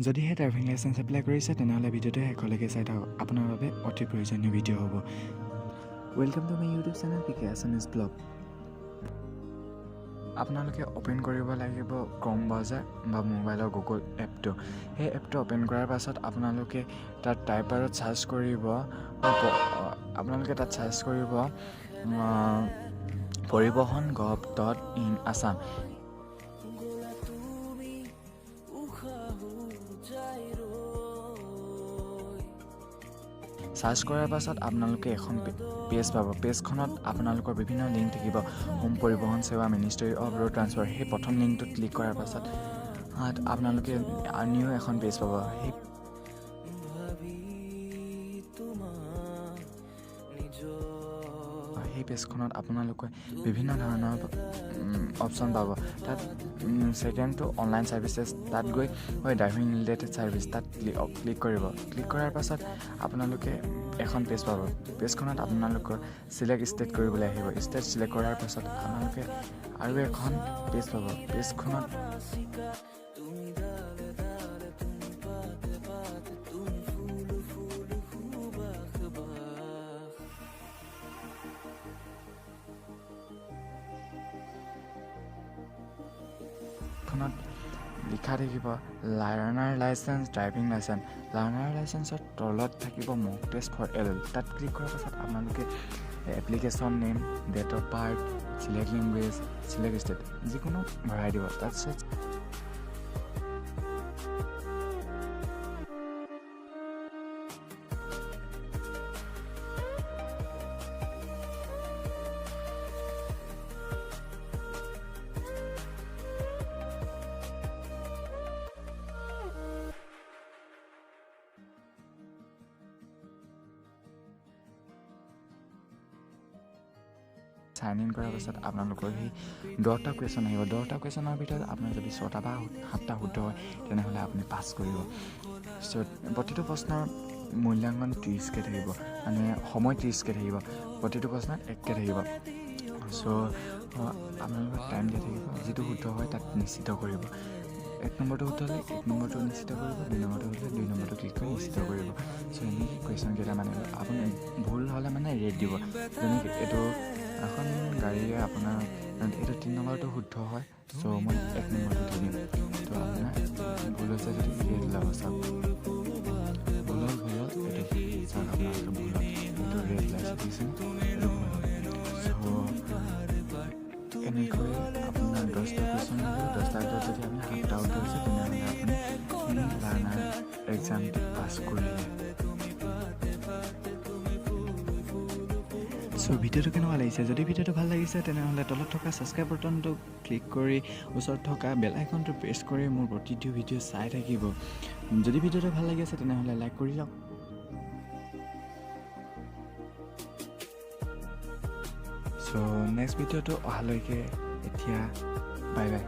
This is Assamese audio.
যদিহে ড্ৰাইভিং লাইচেঞ্চ এপ্লাই কৰিছে, তেনেহ'লে ভিডিঅ'টো শেষলৈকে চাই থাকক। আপোনাৰ বাবে অতি প্ৰয়োজনীয় ভিডিঅ' হ'ব। Welcome to my YouTube channel PK Assamese Blog। আপোনালোকে অ'পেন কৰিব লাগিব ক্ৰম ব্ৰাউজাৰ বা মোবাইলৰ গুগল এপটো। সেই এপটো অ'পেন কৰাৰ পাছত আপোনালোকে তাত টাইপাৰত চাৰ্চ কৰিব, আপোনালোকে তাত চাৰ্চ কৰিব পৰিবহণ গভ ডট ইন আছাম। গোলা তুমি উশাহো যাই ৰৈ। চাৰ্চ কৰাৰ পাছত আপোনালোকে এখন পেজ পাব। পেজখনত আপোনালোকৰ বিভিন্ন লিংক থাকিব, হোম, পৰিবহণ সেৱা, মিনিষ্ট্ৰী অফ ৰোড ট্ৰান্সপৰ্ট। সেই প্ৰথম লিংকটোত ক্লিক কৰাৰ পাছত আপোনালোকে নিউ এখন পেজ পাব। সেই ভাবি তোমাৰ নিজৰ সেই পেজখনত আপোনালোকে বিভিন্ন ধৰণৰ অপশ্যন পাব। তাত ছেকেণ্ডটো অনলাইন ছাৰ্ভিচেছ, তাত গৈ ড্ৰাইভিং ৰিলেটেড ছাৰ্ভিচ, তাত ক্লিক কৰিব। ক্লিক কৰাৰ পাছত আপোনালোকে এখন পেজ পাব। পেজখনত আপোনালোকৰ চিলেক্ট ষ্টেট কৰিবলৈ আহিব। ষ্টেট চিলেক্ট কৰাৰ পাছত আপোনালোকে আৰু এখন পেজ পাব। পেজখনত তুমি ডালে ডালে, তুমি পাতে পাতে, তুমি ফুল ফুল সুবাস বাস। খনত লিখা থাকিব learner licence, driving licence. Learner লাইচেঞ্চৰ তলত থাকিব মক টেষ্ট ফৰ এল, তাত ক্লিক কৰাৰ পাছত আপোনালোকে application name, date of birth, select language, select state, যিকোনো ভৰাই দিব। তাৰপিছত চাইন ইন কৰাৰ পাছত আপোনালোকৰ সেই 10টা কুৱেশ্যন আহিব। 10টা কুৱেশ্যনৰ ভিতৰত আপোনাৰ যদি ছটা বা সাতটা শুদ্ধ হয়, তেনেহ'লে আপুনি পাছ কৰিব। চ' প্ৰতিটো প্ৰশ্নৰ মূল্যাংকন 30কৈ থাকিব, মানে সময় 30কৈ থাকিব, প্ৰতিটো প্ৰশ্নত এককৈ থাকিব। চ' আপোনালোকৰ টাইম দিয়া থাকিব। যিটো শুদ্ধ হয় তাত নিশ্চিত কৰিব। এক নম্বৰটো শুদ্ধ হ'লে এক নম্বৰটো নিশ্চিত কৰিব, দুই নম্বৰটো হ'লে দুই নম্বৰটো ক্লিক কৰি নিশ্চিত কৰিব। চ' এনেকৈ কুৱেশ্যন কেইটা মানে আপুনি ভুল হ'লে মানে ৰেড দিব। যেনেকৈ এইটো এখন গাড়ীয়ে আপোনাৰ এইটো তিনি নম্বৰটো শুদ্ধ হয়, চ' মই এক নম্বৰটো দি দিম। তো আপোনাৰ ভুল হৈছে যদি ৰেড ওলাব। চাওক, ভুল হ'ল, ভুল হ'ল এইটো। চাওক আপোনালোকে, ভুল হ'ল এইটো, ৰেড ওলাইছে, দেখিছেনে? এইটো ভুল হ'ল। চ' এনেকৈ আপোনাৰ 10টা কুৱেশ্যন আহিব। 10টাৰ ভিতৰত যদি আপুনি সাতটা উত্তৰ হৈছে, তেনেহ'লে আপুনি লাৰ্ণাৰ এক্সামটো পাছ কৰিলে। চ' ভিডিঅ'টো কেনেকুৱা লাগিছে? যদি ভিডিঅ'টো ভাল লাগিছে, তেনেহ'লে তলত থকা ছাবস্ক্ৰাইব বাটনটো ক্লিক কৰি ওচৰত থকা বেল আইকনটো প্ৰেছ কৰি মোৰ প্ৰতিটো ভিডিঅ' চাই থাকিব। যদি ভিডিঅ'টো ভাল লাগিছে, তেনেহ'লে লাইক কৰি যাওক। চ' নেক্সট ভিডিঅ'টো অহালৈকে এতিয়া বাই বাই।